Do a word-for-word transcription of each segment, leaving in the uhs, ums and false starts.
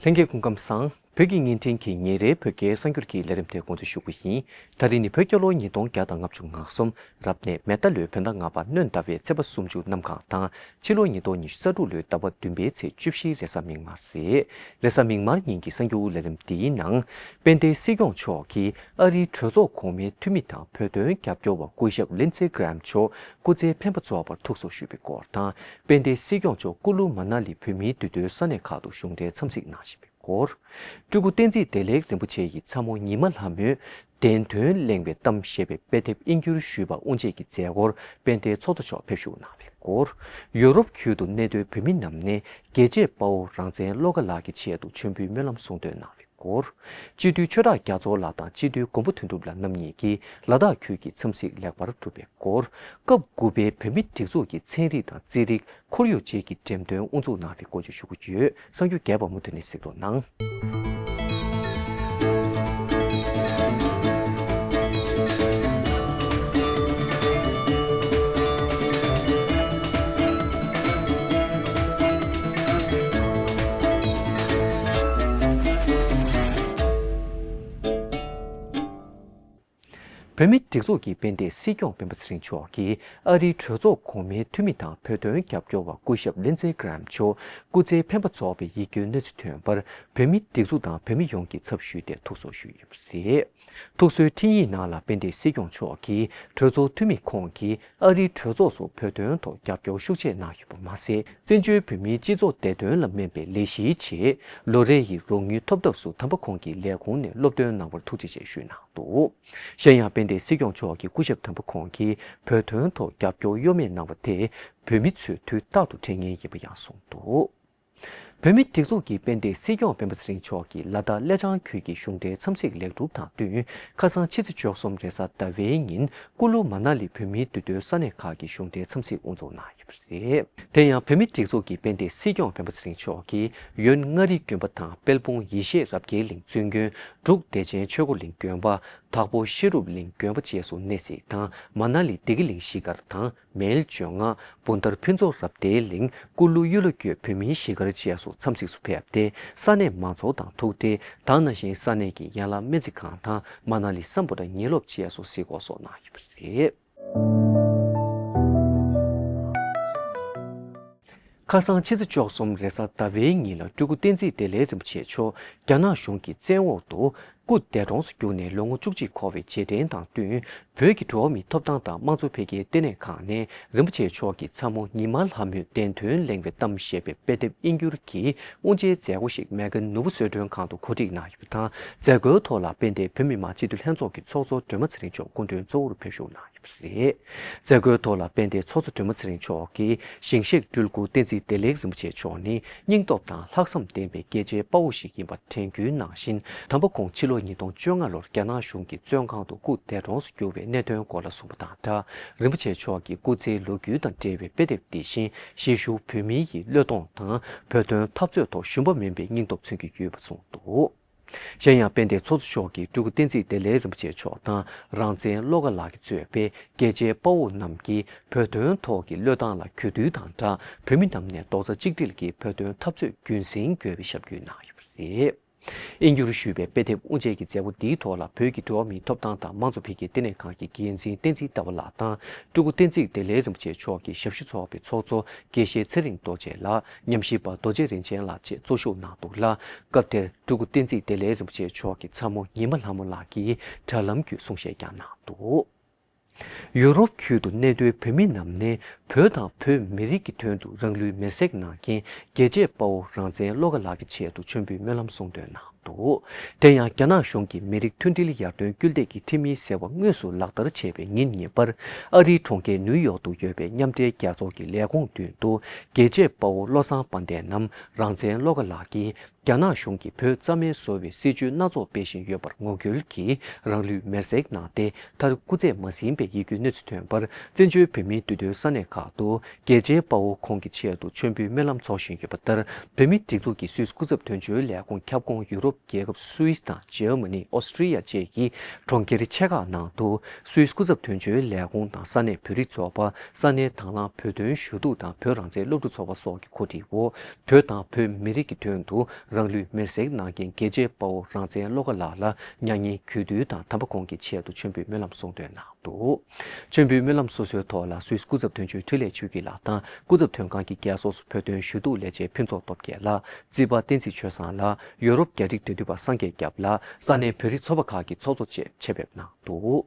ལྷན་རྒྱས་སྐུ་ཁམས་བཟང་། བོད་ཀྱི་བརྙན་འཕྲིན་གྱི་ཉིན་རེའི་བོད་སྐད་གསར་འགྱུར་གྱི་ལས་རིམ་དེ་འགོ་འཛུགས་ཞུ་གི་ཡིན། ད་རིང་ནི་བོད་རྒྱལ་ལོ་ཉིས་སྟོང་བརྒྱ་དང་ལྔ་བཅུ་ང་གསུམ། རབ་གནས་མེ་རྟ་ལོའི་བོད་ཟླ་ལྔ་པ་སྣྲོན་ཟླ་བའི་ཚེས་པ་སུམ་ཅུ་གནམ་གང་དང་། ཕྱི་ལོ་ཉིས་སྟོང་ཉི་ཤུ་རྩ་དྲུག་ལོའི་ཟླ་བ་བདུན་པའི་ཚེས་བཅུ་བཞི་རེས་གཟའ་མིག་དམར་རེད། རེས་གཟའ་མིག་དམར་ཉིན་གྱི་གསར་འགྱུར་ལས་རིམ་འདིའི་ནང་། དཔལ་ལྡན་སྲིད་སྐྱོང་མཆོག་གིས་ཨ་རིའི་གྲོས་ཚོགས་གོང་མའི་འཐུས་མི་དང་བོད་དོན་རྒྱབ་སྐྱོར་བ་སྐུ་ཞབས་ལིན་ཙེ་གྷི་རམ་མཆོག་སྐུ་ཚེ་འཕེན་པ་རྫོགས་པར་ཐུགས་གསོ་ཞུས་པའི་སྐོར་དང་། དཔལ་ལྡན་སྲིད་སྐྱོང་མཆོག་ཀུ་ལུ་མ་ན་ལི་བོད་མིའི་འདུས་སྡོད་ས་གནས་ཁག་ཏུ་གཞུང་འབྲེལ་འཚམས་གཟིགས་གནང་བཞིན་པའི་སྐོར། སྤྲུལ་སྐུ་བསྟན་འཛིན་བདེ་ལེགས་རིན་པོ་ཆེ་ཡི་ཚ་མོ་ཉི་མ་ལྷ་མོས་བདེན་དོན་གླེང་བའི་གཏམ་ཞེས་པའི་དཔེ་དེབ་དབྱིན་བསྒྱུར་ཞུས་པ་དབུ་འབྱེད་ཀྱི་མཛད་སྒོར་དཔལ་ལྡན་ཚོགས་གཙོ་མཆོག་ཕེབས་བཞུགས་གནང་བའི་སྐོར། ཡོ་རོབ་ཁུལ་དུ་གནས་སྡོད་བོད་མི་རྣམས་ནས་རྒྱལ་གཅེས་དཔའ་བོ་རང་བཙན་བློ་དགའ་ལགས་ཀྱི་ཆེད་དུ་མཆོད་འབུལ་སྨོན་ལམ་གསུང་འདོན་གནང་བའི་སྐོར། སྤྱི་འཐུས་ཆོས་གྲགས་རྒྱ་མཚོ་ལགས་དང་སྤྱི་འཐུས་མགོན་པོ་དོན་གྲུབ་ལགས་རྣམ་གཉིས་ཀྱིས་ལ་དྭགས་ཁུལ་གྱི་འཚམས་གཟིགས་ལེགས་པར་གྲུབ་པའི་སྐོར། སྐབས་དགུ་པའི་བོད་མིའི་སྒྲིག་འཛུགས་ཀྱི་ཚན་རིག་དང་རྩིས་རིག་ཁོར་ཡུག་བཅས་ཀྱི་འགྲེམས་སྟོན་དབུ་འཛུགས་གནང་བའི་སྐོར་བརྗོད་ཞུ་གི་ཡོད། གསར་འགྱུར་རྒྱས་པ་མུ་མཐུད་ནས་གཟིགས་རོགས་གནང་། བོད་མིའི་སྒྲིག་འཛུགས་ཀྱི་དཔལ་ལྡན་སྲིད་སྐྱོང་སྤེན་པ་ཚེ་རིང་མཆོག་གིས་ཨ་རིའི་གྲོས་ཚོགས་གོང་མའི་འཐུས་མི་དང་བོད་དོན་རྒྱབ་སྐྱོར་བ་སྐུ་ཞབས་ལིན་ཙེ་གྷི་རམ་མཆོག་སྐུ་ཚེ་འཕེན་པ་རྫོགས་པའི་ཡིད་སྐྱོའི་གནས་ཚུལ་ཐོན་པར་བོད་མིའི་སྒྲིག་འཛུགས་དང་བོད་མི་ཡོངས་ཀྱིས་ཚབ་ཞུས་ཏེ་ཐུགས་གསོ་ཞུས་ཡོད་པ་རེད། ཐུགས་གསོའི་འཕྲིན་ཡིག་ནང་ལ་དཔལ་ལྡན་སྲིད་སྐྱོང་མཆོག་གིས་གྲོས་ཚོགས་འཐུས་མི་ཁོང་གིས་ཨ་རིའི་གྲོས་ཚོགས་སུ་བོད་དོན་ཐོག་རྒྱབ་སྐྱོར་ཤུགས་ཆེ་གནང་ཡོད་པ་མ་ཟད། བཙན་བྱོལ་བོད་མིའི་སྤྱི་ཚོགས་བདེ་དོན་ལ་སྨན་པའི་ལས་གཞིའི་ཆེད་ལོ་རེ་ཡི་རོགས་དངུལ་ཐོབ་ཐབས་སུ་དམ་པ་ཁོང་གི་ལས་ཁུངས་ནས་སློབ་སྟོན་གནང་བར་ཐུགས་རྗེ་ཆེ་ཞུས་གནང་འདུག། གཞན་ཡང་དཔལ་ལྡན་སྲིད་སྐྱོང་མཆོག་གིས་སྐུ་ཞབས་དམ་པ་ཁོང་གིས་བོད་དོན་ཐོག་རྒྱབ་སྐྱོར་གཡོ་མེད་གནང་བ་དེ་བོད་མི་ཚོས་དུས་རྟག་ཏུ་དྲན་མཁན་ཡིན་པ་ཡང་གསུངས་འདུག། བོད་མིའི་སྒྲིག་འཛུགས་ཀྱི་དཔལ་ལྡན་སྲིད་སྐྱོང་སྤེན་པ་ཚེ་རིང་མཆོག་གིས་ལ་དྭགས་ཀླེ་བྱང་ཁུལ་གྱི་གཞུང་འབྲེལ་འཚམས་གཟིགས་ལེགས་གྲུབ་དང་བསྟུན། ཁ་སང་ཕྱི་ཚེས་བཅུ་གསུམ་རེས་གཟའ་ཟླ་བའི་ཉིན་ཀུ་ལུ་མ་ན་ལི་བོད་མིའི་འདུས་སྡོད་ས་གནས་ཁག་གི་གཞུང་འབྲེལ་འཚམས་གཟིགས་དབུ་འཛུགས་གནང་ཡོད་པ་རེད། དེ་ཡང་བོད་མིའི་སྒྲིག་འཛུགས་ཀྱི་དཔལ་ལྡན་སྲིད་སྐྱོང་སྤེན་པ་ཚེ་རིང་མཆོག་གིས་ཡོན་མངའ་རིས་དགོན་པ་དང་དཔལ་སྤུངས་ཡེ་ཤེས་རབ་རྒྱས་གླིང་བཙུན་དགོན། འབྲུག་བདེ་ཆེན་ཆོས་འཁོར་གླིང་དགོན་པ། དྭགས་པོ་ཤེས་རབ་གླིང་དགོན་པ་བཅས་སུ་གནས་གཟིགས་དང་མ་ན་ལི་བདེ་དགེ་གླིང་གཞིས་སྒར་དང་། མལ་བྱོན་ལྔ། བུན་དར་ཕུན་ཚོགས་རབ་བརྟན་གླིང་། ཀུ་ལུ་གཡུ་ལོ་སྐྱོད་བོད་མིའི་གཞིས་སྒར་བཅས་སུ་འཚམས་གཟིགས་སུ་ཕེབས་ཏེ། ས་གནས་མང་ཚོགས་དང་ཐུག་འཕྲད་དང་། ནང་བཞིན་ས་གནས་ཀྱི་ཡན་ལག་སྨན་རྩིས་ཁང་དང་མ་ན་ལི་སམ་བྷོ་ཊ་ཉིན་སློབ་བཅས་སུ་གཟིགས་སྐོར་སོགས་གནང་ཡོད་པ་རེད། ཁ་སང་ཕྱི་ཚེས་བཅུ་གསུམ་རེས་གཟའ་ཟླ་བའི་ཉིན་ལ་སྤྲུལ་སྐུ་བསྟན་འཛིན་བདེ་ལེགས་རིན་པོ་ཆེ་མཆོག་རྒྱ་ནག་གཞུང་གི་བཙན་འོག་ཏུ་སྐུ་འདས་གྲོངས་སུ་གྱུར་ནས་ལོ་ངོ་བཅུ་གཅིག་འཁོར་བའི་རྗེས་དྲན་དང་བསྟུན། བོད་ཀྱི་འགྲོ་བ་མིའི་ཐོབ་ཐང་དང་དམངས་གཙོ་འཕེལ་རྒྱས་ལྟེ་གནས་ཁང་ནས་རིན་པོ་ཆེ་མཆོག་གི་ཚ་མོ་ཉི་མ་ལྷ་མོས་བདེན་དོན་གླེང་བའི་གཏམ་ཞེས་པའི་དཔེ་དེབ་དབྱིན་བསྒྱུར་གྱི་དབུ་འབྱེད་མཛད་སྒོ་ཞིག་མེག་གྷན་ནོར་བུ་གསོལ་མགྲོན་ཁང་དུ་གོ་སྒྲིག་གནང་ཡོད་པ་དང་། མཛད་སྒོའི་ཐོག་ལ་དཔལ་ལྡན་བོད་མི་མང་སྤྱི་འཐུས་ལྷན་ཚོགས་ཀྱི་ཚོགས་གཙོ་སྒྲོལ་མ་ཚེ་རིང་མཆོག་སྐུ་མགྲོན་གཙོ་བོར་ཕེབས་བཞུགས་གནང་ཡོད་པ་རེད། མཛད་སྒོའི་ཐོག་ལ་དཔལ་ལྡན་ཚོགས་གཙོ་སྒྲོལ་མ་ཚེ་རིང་མཆོག་གིས་ཞིང་གཤེགས་སྤྲུལ་སྐུ་བསྟན་འཛིན་བདེ་ལེགས་རིན་པོ་ཆེ་མཆོག་ནི་སྙིང་སྟོབས་དང་ལྷག་བསམ་ལྡན་པའི་རྒྱལ་གཅེས་དཔའ་བོ་ཞིག་ཡིན་པ་དྲན་སྐུལ་གནང་བཞིན། དམ་པ་ཁོང་ཕྱི་ལོ་ཉིས་སྟོང་བཅོ་ལྔ་ལོར་རྒྱ་ནག་གཞུང་གི་བཙོན་ཁང་དུ་སྐུ་འདས་གྲོངས་སུ་གྱུར་བའི་གནད་དོན་སྐོར་ལ་གསུངས་པ་དང་སྦྲགས། རིན་པོ་ཆེ་མཆོག་གི་སྐུ་ཚེའི་ལོ་རྒྱུས་དང་འབྲེལ་བའི་དཔེ་དེབ་འདི་བཞིན་གཞིས་བཞུགས་བོད་མི་ཡི་བློས་གཏོང་དང་བོད་དོན་འཐབ་རྩོད་ཐོག་ཞུམ་པ་མིན་པའི་སྙིང་སྟོབས་མཚོན་གྱི་ཡོད་པ་གསུངས་འདུག། གཞན་ཡང་དཔལ་ལྡན་ཚོགས་གཙོ་མཆོག་གིས་སྤྲུལ་སྐུ་བསྟན་འཛིན་བདེ་ལེགས་རིན་པོ་ཆེ་མཆོག་དང་རང་བཙན་བློ་དགའ་ལགས་ཀྱིས་གཙོས་པའི་རྒྱལ་གཅེས་དཔའ་བོ་རྣམས་ཀྱིས་བོད་དོན་ཐོག་གི་བློས་བཏང་ལ་གུས་འདུད་དང་སྦྲགས། བོད་མི་རྣམས་ནས་རྡོག་རྩ་གཅིག་སྒྲིལ་གྱིས་བོད་དོན་འཐབ་རྩོད་རྒྱུན་འཛིན་དགོས་པའི་ཞབས་སྐུལ་གནང་ཡོད་པ་རེད། དབྱིན་བསྒྱུར་ཞུས་པའི་དཔེ་དེབ་དབུ་འབྱེད་ཀྱི་མཛད་སྒོ་འདིའི་ཐོག་ལ་བོད་ཀྱི་འགྲོ་བ་མིའི་ཐོབ་ཐང་དང་དམངས་གཙོ་འཕེལ་རྒྱས་ལྟེ་གནས་ཁང་གི་འགན་འཛིན་བསྟན་འཛིན་ཟླ་བ་ལགས་དང་། སྤྲུལ་སྐུ་བསྟན་འཛིན་བདེ་ལེགས་རིན་པོ་ཆེ་མཆོག་གི་ཞབས་ཞུ་ཚོགས་པའི་ཚོགས་གཙོ་དགེ་བཤེས་ཚེ་རིང་རྡོ་རྗེ་ལགས། ཉམས་ཞིབ་པ་རྡོ་རྗེ་རིན་ཆེན་ལགས་བཅས་གཙོ་བཞུགས་གནང་འདུག་ལ། སྐབས་དེར་སྤྲུལ་སྐུ་བསྟན་འཛིན་བདེ་ལེགས་རིན་པོ་ཆེ་མཆོག་གི་ཚ་མོ་ཉི་མ་ལྷ་མོ་ལགས་ཀྱིས་དྲ་ལམ་བརྒྱུད་གསུང་བཤད་ཀྱང་གནང་འདུག། ཡུ་རོབ་ཁུལ་དུ་གནས་སྡོད་བོད་མི་རྣམས་ནས་བོད་དང་བོད་མི་རིགས་ཀྱི་དོན་དུ་རང་ལུས་མེར་སྲེག་གནང་མཁན་རྒྱལ་གཅེས་དཔའ་བོ་རང་བཙན་བློ་དགའ་ལགས་ཀྱི་ཆེད་དུ་མཆོད་འབུལ་སྨོན་ལམ་གསུང་འདོན་གནང་འདུག། དེ་ཡང་རྒྱ་ནག་གཞུང་གིས་མི་རིགས་མཐུན་སྒྲིལ་ཡར་ཐོན་སྐུལ་འདེད་ཀྱི་ཁྲིམས་ཡིག་ཟེར་བ་དངོས་སུ་ལག་བསྟར་བྱས་པའི་ཉིན་གཉིས་པར། ཨ་རིའི་གྲོང་ཁྱེར་ནིའུ་ཡོག་ཏུ་ཡོད་པའི་མཉམ་འབྲེལ་རྒྱལ་ཚོགས་ཀྱི་ལས་ཁུངས་མདུན་དུ། རྒྱལ་གཅེས་དཔའ་བོ་བློ་བཟང་དཔལ་ལྡན་ནམ་རང་བཙན་བློ་དགའ་ལགས་ཀྱིས། རྒྱ་ནག་གཞུང་གིས་བོད་རྩ་མེད་བཟོ་བའི་སྲིད་བྱུས་སྣ་ཚོགས་སྤེལ་བཞིན་ཡོད་པར་ངོ་རྒོལ་གྱིས་རང་ལུས་མེར་སྲེག་གནང་སྟེ། མཐར་སྐུ་ཚེ་མ་ཟིན་པའི་ཡིད་སྐྱོའི་གནས་ཚུལ་ཐོན་པར། བཙན་བྱོལ་བོད་མིའི་འདུས་སྡོད་ས་གནས་ཁག་ཏུ་རྒྱལ་གཅེས་དཔའ་བོ་ཁོང་གི་ཆེད་དུ་མཆོད་འབུལ་སྨོན་ལམ་འཚོགས་བཞིན་ཡོད་པ་ལྟར། བོད་མིའི་སྒྲིག་འཛུགས་ཀྱི་སུད་སི་སྐུ་ཚབ་དོན་གཅོད་ལས་ཁུངས་ཁྱབ་ཁོངས་ཡུ་རོབ་རྒྱལ་ཁབ་སུད་སི་དང་འཇར་མ་ནི། ཨོ་སི་ཀྲི་ཡ་བཅས་ཀྱི་གྲོང་ཁྱེར་ཆེ་ཁག་ནང་དུ། སུད་སི་སྐུ་ཚབ་དོན་གཅོད་ལས་ཁུངས་དང་ས་གནས་བོད་རིགས་ཚོགས་པ། ས་གནས་དང་བླངས་བོད་དོན་ཞུ་གཏུག་དང་བོད་རང་བཙན་སློབ་ཕྲུག་ཚོགས་པ་སོགས་ཀྱིས་གོ་སྒྲིག་འོག་བོད་དང་བོད་མི་རིགས་ཀྱི་དོན་དུ་ རང་ལུས་མེར་སྲེག་གནང་མཁན་རྒྱལ་གཅེས་དཔའ་བོ་རང་བཙན་བློ་དགའ་ལགས་ལ་མྱ་ངན་གུས་འདུད་དང་དམ་པ་ཁོང་གི་ཆེད་དུ་མཆོད་འབུལ་སྨོན་ལམ་གསུང་འདོན་གནང་འདུག་མཆོད་འབུལ་སྨོན་ལམ་སོ་སོའི་ཐོག་ལ་སུད་སི་སྐུ་ཚབ་དོན་གཅོད་འཕྲིན་ལས་ཆོས་སྐྱིད་ལགས་དང་སྐུ་ཚབ་དོན་ཁང་གི་རྒྱལ་ཚོགས་སུ་བོད་དོན་ཞུ་གཏུག་ལས་བྱེད་ཕུན་ཚོགས་སྟོབས་རྒྱལ་ལགས། རྩིས་པ་བསྟན་འཛིན་ཆོས་བཟང་ལགས། ཡོ་རོབ་རྒྱ་རིགས་འབྲེལ་མཐུད་པ་སངས་རྒྱས་སྐྱབས་ལགས། ས་གནས་བོད་རིགས་ཚོགས་པ་ཁག་གི་ཚོགས་གཙོ་བཅས་ཆེད་ཕེབས་གནང་འདུག་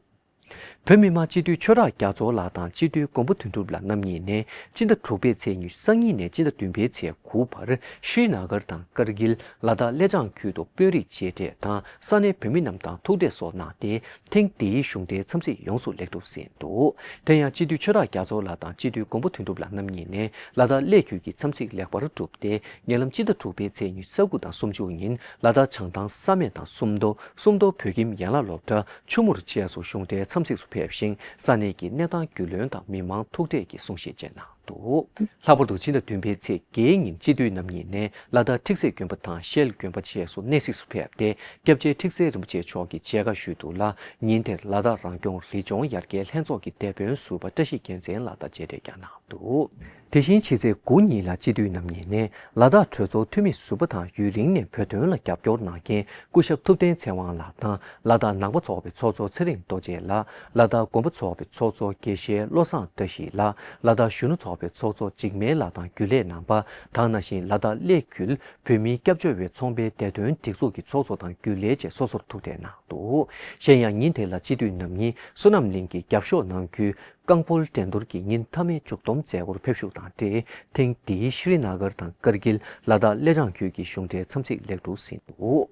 བོད་མི་མང་སྤྱི་འཐུས་ཆོས་གྲགས་རྒྱ་མཚོ་ལགས་དང་སྤྱི་འཐུས་མགོན་པོ་དོན་གྲུབ་ལགས་རྣམ་གཉིས་ནས་སྤྱི་ཟླ་དྲུག་པའི་ཚེས་ཉི་ཤུ་རྩ་གཉིས་ནས་སྤྱི་ཟླ་བདུན་པའི་ཚེས་དགུ་བར་ཤྲི་ན་གར་དང་ཀར་གིལ། ལ་དྭགས་གླེ་བྱང་ཁུལ་དུ་དཔོན་རིགས་མཇལ་འཕྲད་དང་ས་གནས་བོད་མི་རྣམས་དང་ཐུག་འཕྲད་སོགས་གནང་སྟེ། ཐེངས་འདིའི་གཞུང་འབྲེལ་འཚམས་གཟིགས་ཡོངས་སུ་ལེགས་གྲུབ་ཟིན་འདུག་དེ་ཡང་སྤྱི་འཐུས་ཆོས་གྲགས་རྒྱ་མཚོ་ལགས་དང་སྤྱི་འཐུས་མགོན་པོ་དོན་གྲུབ་ལགས་རྣམ་གཉིས་ནས་ལ་དྭགས་གླེ་ཁུལ་གྱི་འཚམས་གཟིགས་ལེགས་པར་གྲུབ་སྟེ། ཉེ་ལམ་སྤྱི་ཟླ་དྲུག་པའི་ཚེས་ཉི་ཤུ་རྩ་དགུ་དང་སུམ་ཅུ་ཉིན་ལ་དྭགས་བྱང་ཐང་ས་སྨད་དང་སུམ་མདོ། སུམ་མདོ་བོད་ཁྱིམ་ཡན་ལག་སློབ་གྲྭ་ཆུ་མུར་བཅས་སུ་གཞུང་འབྲེལ་འཚམས་གཟིགས་སུ་ཕེབས་ཤིང་། ས་གནས་ཀྱི་གནས་སྟངས་རྒྱུས་ལོན་དང་མི་མང་ཐུག་འཕྲད་ཀྱི་གསུང་བཤད་བཅས་གནང་འདུག་ལྷག་པར་དུ་ཕྱི་ཟླ་བདུན་པའི་ཚེས་བརྒྱད་ཉིན་སྤྱི་འཐུས་རྣམ་གཉིས་ནས་ལ་དྭགས་ཁྲིག་སེ་དགོན་པ་དང་ཤེལ་དགོན་པ་བཅས་སུ་གནས་གཟིགས་སུ་ཕེབས་ཏེ། སྐྱབས་རྗེ་ཁྲིག་སེ་རིན་པོ་ཆེ་མཆོག་གི་མཇལ་ཁ་ཞུས་འདུག་ལ། ཉིན་དེར་ལ་དྭགས་རང་སྐྱོང་རི་ལྗོངས་ཡར་རྒྱས་ལྷན་ཚོགས་ཀྱི་སྡེ་དཔོན་ཟུར་པ་བཀྲ་ཤིས་རྒྱལ་མཚན་ལགས་དང་མཇལ་འཕྲད་ཀྱང་གནང་འདུག་དེ་བཞིན་ཕྱི་ཚེས་དགུ་ཉིན་ལ་སྤྱི་འཐུས་རྣམ་གཉིས་ནས་ལ་དྭགས་གྲོས་ཚོགས་འཐུས་མི་ཟུར་པ་དང་ཡུན་རིང་ནས་བོད་དོན་ལ་རྒྱབ་སྐྱོར་གནང་མཁན་སྐུ་ཞབས་ཐུབ་བསྟན་ཚེ་དབང་ལགས་དང་། ལ་དྭགས་ནང་པ་ཚོགས་པའི་ཚོགས་གཙོ་ཚེ་རིང་རྡོ་རྗེ་ལགས། ལ་དྭགས་དགོན་པ་ཚོགས་པའི་ཚོགས་གཙོ་དགེ་བཤེས་བློ་བཟང་བཀྲ་ཤིས་ལགས། ལ་དྭགས་གཞོན་ནུ་ཚོགས་པའི་ཚོགས་གཙོ་འཇིགས་མེད་ལགས་དང་རྒྱུན་ལས་རྣམ་པ། ད་ག་ནང་བཞིན་ལ་དྭགས་གླེ་ཁུལ་བོད་མིའི་སྐྱབས་བཅོལ་བའི་ཚོང་པའི་བདེ་དོན་སྒྲིག་འཛུགས་ཀྱི་ཚོགས་གཙོ་དང་རྒྱུན་ལས་བཅས་སོ་སོར་ཐུག་འཕྲད་གནང་འདུག་གཞན་ཡང་ཉིན་དེ་ལ་སྤྱི་འཐུས་རྣམ་གཉིས་བསོད་ནམས་གླིང་གི་རྒྱབ་ཤོག་ནང་ཁུལ་རྐང་སྤོལ་འགྲན་བསྡུར་གྱི་ཉིན་མཐའ་མའི་མཇུག་བསྡོམས་མཛད་སྒོར་ཕེབས་ཞུགས་དང་འབྲེལ། ཐེངས་འདིའི་ཤྲི་ན་གར་དང་ཀར་གིལ། ལ་དྭགས་གླེ་བྱང་ཁུལ་གྱི་གཞུང་འབྲེལ་འཚམས་གཟིགས་ལེགས་གྲུབ་ཟིན་འདུག་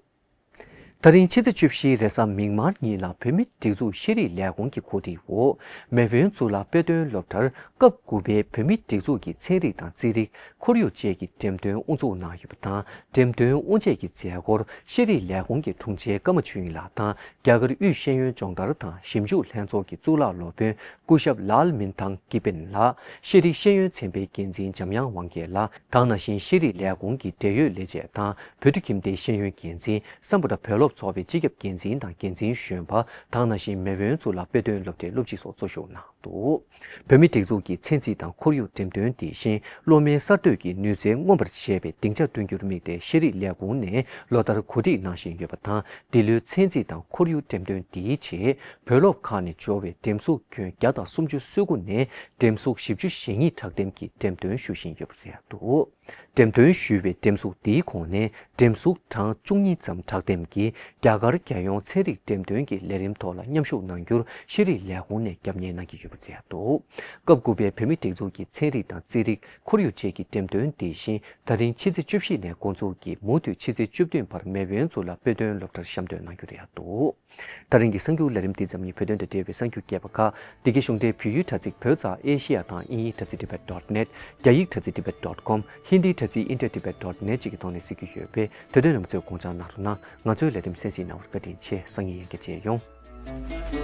ད་རིང་ཕྱི་ཚེས་བཅུ་བཞིའི་རེས་གཟའ་མིག་དམར་ཉིན་ལ་བོད་མིའི་སྒྲིག་འཛུགས་ཤེས་རིག་ལས་ཁུངས་ཀྱི་གོ་སྒྲིག་འོག་མེས་དབོན་གཙུག་ལག་དཔེ་སྟོན་སློབ་གྲྭར་སྐབས་དགུ་པའི་བོད་མིའི་སྒྲིག་འཛུགས་ཀྱི་ཚན་རིག་དང་རྩིས་རིག་ཁོར་ཡུག་བཅས་ཀྱི་འགྲེམས་སྟོན་དབུ་འཛུགས་གནང་ཡོད་པ་དང་། འགྲེམས་སྟོན་དབུ་འབྱེད་ཀྱི་མཛད་སྒོར་ཤེས་རིག་ལས་ཁུངས་ཀྱི་དྲུང་ཆེ་ཀརྨ་ཆོས་དབྱིངས་ལགས་དང་། རྒྱ་གར་དབུས་ཤེས་ཡོན་སྦྱོང་བརྡར་དང་ཞིབ་འཇུག་ལྷན་ཚོགས་ཀྱི་གཙུག་ལག་སློབ་དཔོན་སྐུ་ཞབས་ལཱལ་མིན་ཐང་ཀི་པན་ལགས། ཤེས་རིག་ཤེས་ཡོན་ཚན་པའི་འགན་འཛིན་འཇམ་དབྱངས་དབང་རྒྱལ་ལགས། ད་ག་ནང་བཞིན་ཤེས་རིག་ལས་ཁུངས་ཀྱི་འབྲེལ་ཡོད་ལས་བྱེད་དང་བོད་ཁྱིམ་སྡེའི་ཤེས་ཡོན་འགན་འཛིན། སམ་བྷོ་ཊ་བོད་སློབ་ཚོགས་པའི་སྤྱི་ཁྱབ་འགན་འཛིན་དང་འགན་འཛིན་གཞོན་པ། ད་ག་ནང་བཞིན་མེས་དབོན་གཙུག་ལག་དཔེ་སྟོན་སློབ་གྲྭའི་སློབ་སྤྱི་སོགས་གཙོ་བཞུགས་གནང་འདུག་བོད་མིའི་སྒྲིག་འཛུགས་ཀྱི་ཚན་རྩིས་དང་ཁོར་ཡུག་འགྲེམས་སྟོན་དེ་བཞིན་སློབ་མའི་གསར་གཏོད་ཀྱི་ནུས་རྩལ་མངོན་པར་བྱེད་པའི་སྡིངས་ཆ་བསྐྲུན་རྒྱུར་དམིགས་ཏེ་ཤེས་རིག་ལས་ཁུངས་ནས་ལོ་ལྟར་གོ་སྒྲིག་གནང་བཞིན་ཡོད་པ་དང་། འདི་ལོའི་ཚན་རྩིས་དང་ཁོར་ཡུག་འགྲེམས་སྟོན་འདིའི་ཆེད་བོད་སློབ་ཁག་ནས་འབྱོར་བའི་འགྲེམས་གཟུགས་ཁྱོན་བརྒྱ་དང་སུམ་ཅུ་སོ་དགུ་ནས་འགྲེམས་གཟུགས་བཞི་བཅུ་ཞེ་གཉིས་དྲག་འདེམས་ཀྱིས་འགྲེམས་སྟོན་ཞུ་བཞིན་ཡོད་པ་རེད་འདུག་འགྲེམས་སྟོན་ཞུས་པའི་འགྲེམས་གཟུགས་འདིའི་ཁོངས་ནས་འགྲེམས་གཟུགས་གྲངས་བཅུ་གཉིས་ཙམ་དྲག་འདེམས་ཀྱིས་རྒྱ་གར་རྒྱལ་ཡོངས་ཚན་རིག་འགྲེམས་སྟོན་གྱི་ལས་རིམ་ཐོག་ལ་མཉམ་ཞུགས་གནང་རྒྱུར་ཤེས་རིག་ལས་ཁུངས་ནས་རྒྱབ་གཉེར་གནང་གི་ཡོད་པ་རེད་འདུག་སྐབས་དགུ་པའི་བོད་མིའི་སྒྲིག་འཛུགས་ཀྱི་ཚན་རིག་དང་རྩིས་རིག་ཁོར་ཡུག་བཅས་ཀྱི་འགྲེམས་སྟོན་འདི་བཞིན་ད་རིང་ཕྱི་ཚེས་བཅུ་བཞི་ནས་འགོ་འཛུགས་ཀྱིས་མུ་མཐུད་ཕྱི་ཚེས་བཅུ་བདུན་བར་མེས་དབོན་གཙུག་ལག་དཔེ་སྟོན་སློབ་གྲྭར་བཤམས་སྟོན་གནང་རྒྱུ་རེད་འདུག་ད་རིང་གི་གསར་འགྱུར་ལས་རིམ་འདི་ཙམ་ཡིན། བོད་དོན་དང་འབྲེལ་བའི་གསར་འགྱུར་རྒྱས་པ་ཁག་འདི་གའི་གཞུང་འབྲེལ་བོད་ཡིག་དྲ་ཚིགས་བོད་ཙ་ཨེ་ཤི་ཡ་དང་དབྱིན་ཡིག་དྲ་ཚིགས་tibet dot net། རྒྱ་ཡིག་དྲ་ཚིགས་tibet dot com། ཧིན་དིའི་དྲ་ཚིགས india tibet dot net བཅས་ཀྱི་ཐོག་ནས་གཟིགས་རྒྱུ་ཡོད་པས། དེ་དོན་རྣམས་ཚོས་དགོངས་འཇགས་གནང་རོགས་གནང་། ང་ཚོའི་ལས་རིམ་གསན་གཟིགས་གནང་བར་བཀའ་དྲིན་ཆེ། སང་ཉིན་ཡང་བསྐྱར་མཇལ་ཡོང་།